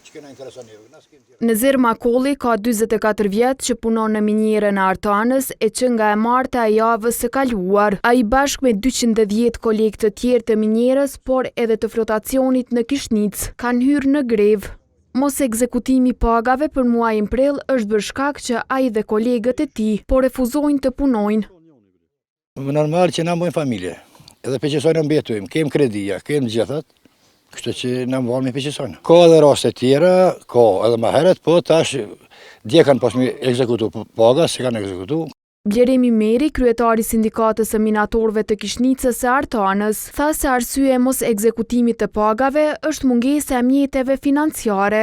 Që kena intereson neve, na s'kem tjera. Nezir Makolli ka 44 vjet që punon në minierën e Artanës e që nga e marta e javës së kaluar. Ai bashkë me 210 kolegë të tjerë të minierës, por edhe të flotacionit në Kishnicë, kanë hyrë në grevë. Mos ekzekutimi i pagave për muajin prill është bërë shkak që ai dhe kolegët e tij po refuzojnë të punojnë. Më normal që na mbajmë familje, edhe prej qësajna mbijetojmë, kem kredia, kem gjithat, kështu që na mbarmi prej qësajna. Ka edhe raste tjera, ka edhe ma herët, po tash dje kanë pas mi ekzekutu paga, s'e kanë ekzekutu. Blerim Ymeri, kryetar i Sindikatës së Minatorëve të Kishnicës së Artanës, tha se arsye e mos ekzekutimit të pagave është mungesa e mjeteve financiare.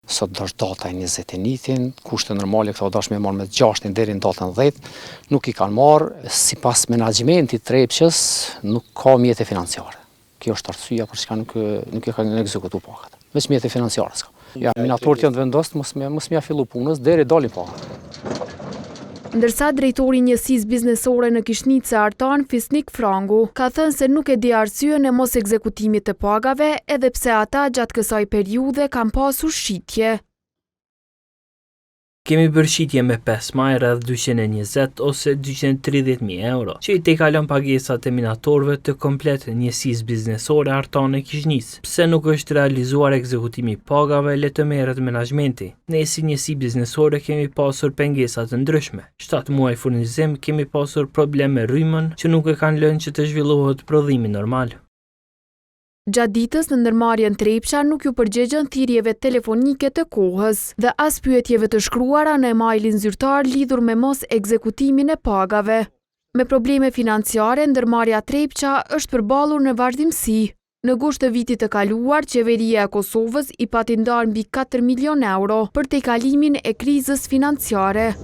Sot është data e 21-tin, kushte normale këto dash me marrë me 6 deri në datën 10, nuk i kanë marrë, sipas menaxhmentit Trepçës nuk ka mjete financiare. Kjo është arsyeja për çka nuk nuk i kanë ekzekutu pagat. Veç mjete financiare s'ka. Ja, minatorët janë të vendosur mos me mos me ja fillu punës deri dalin pagat. Ndërsa drejtori i njësisë biznesore në Kishnicë e Artanë, Fisnik Frangu, ka thënë se nuk e di arsyen e mos ekzekutimit të pagave, edhe pse ata gjatë kësaj periudhe kanë pasur shitje. Kemi bërë shitje me 5 maj rreth 220 ose 230 mijë euro, që i tejkalon pagesat e minatorëve të komplet njësisë biznesore Artanë e Kishnicë. Pse nuk është realizuar ekzekutimi i pagave, le të merret menaxhmenti. Ne si njësi biznesore kemi pasur pengesa të ndryshme. 7 muaj furnizim kemi pasur problem me rrymën që nuk e kanë lënë që të zhvillohet prodhimi normal. Gjatë ditës në ndërmarrjen Trepça nuk ju përgjigjën thirrjeve telefonike të kohës dhe as pyetjeve të shkruara në emailin zyrtar lidhur me mos ekzekutimin e pagave. Me probleme financiare, ndërmarrja Trepça është përballur në vazhdimësi. Në gusht të vitit të kaluar, qeveria e Kosovës i pati ndarë mbi 4 milion euro për tejkalimin e krizës financiare.